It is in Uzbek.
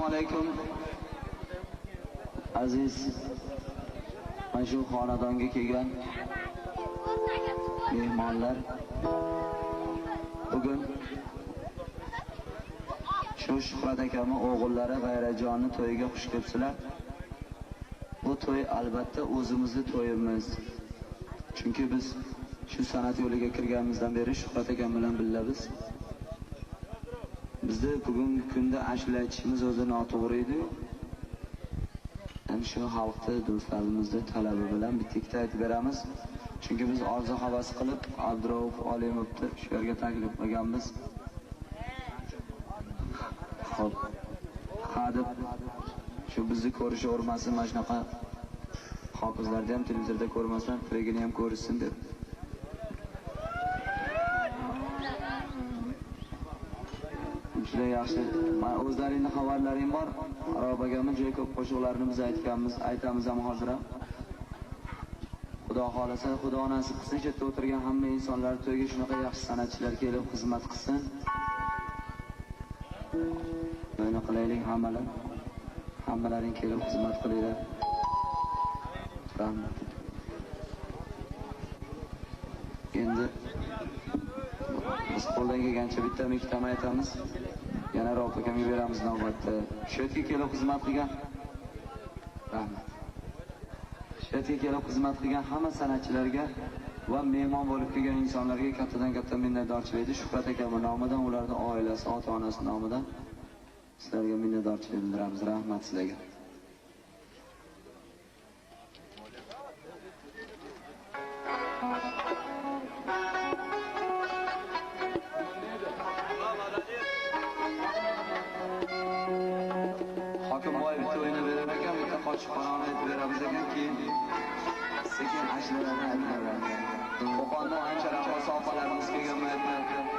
Assalomu alaykum. Aziz mana shu xonadonga kelgan mehmonlar, bugun shu Shuhrat akamning o'g'illari G'ayratjonni to'yiga xush kelibsizlar. Bu to'y albatta o'zimizni to'yimiz. Chunki biz shu san'at yo'liga kirganimizdan beri Shuhrat akam bilan birgabiz. Bizni bugungi kunda ashula aytishimiz o'zi noto'g'ri edi. Endi shu xalqni, do'stlarimizni talabi bilan bitta-ikkita aytib beramiz. Chunki biz orzu havas qilib Abdurauf Olimovni shu yerga taklif qilganmiz. Xo'p. Ha deb shu bizni ko'rishavermasin, mana shunaqa hofizlarni ham televizorda ko'rmasdan tirigini ham ko'rishsin deb. Juda yaxshi. Mana o'zlaringning xabarlaring bor. Arob akamning juda ko'p qo'shiqlarini biz aytganmiz, aytamiz ham hozir ham. Xudo xolasa, Xudo nasib qilsin, shu yerda o'tirgan hamma insonlar to'yga shunaqa yaxshi san'atchilar kelib xizmat qilsin. To'yni qilaylik hammalar. Hammalaring kelib xizmat qilinglar. Rahmat. Endi biz qo'ldan kelgancha bittami ikkitami aytamiz. Yana Rauf akamga beramiz navbatda. Shu yerga kelib xizmat qilgan. Rahmat. Shu yerga kelib xizmat qilgan hamma san'atchilarga va mehmon bo'lib kelgan insonlarga kattadan katta minnatdorchilik edi. Shuhrat akamning nomidan, ularning oilasi, ota-onasi nomidan sizlarga minnatdorchilik bildiramiz. Rahmat sizlarga. Hokimboy bitta o'yini berar ekan, bitta qochib qononi aytib beramiz ekan, keyin sekin ashulalarni aytib beramiz. Qo'qondan ancha raqqosa opalarimiz kelgan bu yerda.